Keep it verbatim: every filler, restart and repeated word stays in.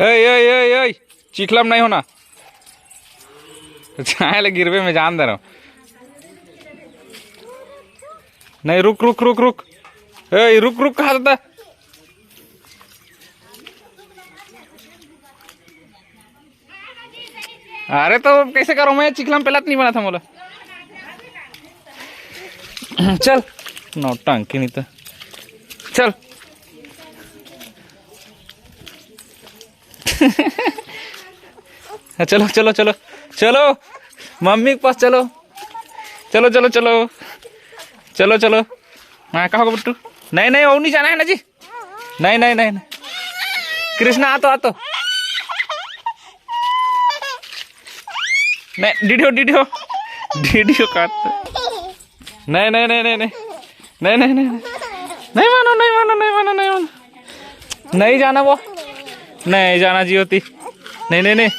ए, ए, ए, ए, चिखला में नहीं होना। चाहे ले गिरबे में जान दे रहा हूँ। नहीं, रुक, रुक, रुक, रुक। ए, रुक, रुक, कहा था? अरे तो कैसे करो, मैं चिखला में पहला तो नहीं बना था मोला। चल, नौटंकी नहीं तो। चल। चलो, चलो, चलो, चलो, मम्मी के पास चलो। चलो, चलो, चलो, चलो, चलो। हाँ, कहाँ होगा बिट्टू? नहीं, नहीं, वो नहीं जाना है ना जी। नहीं, नहीं, नहीं, नहीं। कृष्णा, आ तो, आ तो। नहीं, डीडीओ, डीडीओ, डीडीओ का तो। नहीं, नहीं, नहीं, नहीं, नहीं। नहीं, नहीं, नहीं, नहीं। नहीं मानो, नहीं मानो, नहीं मानो, नहीं मानो। नहीं जाना वो। नहीं जाना, ज्योति। नहीं, नहीं, नहीं।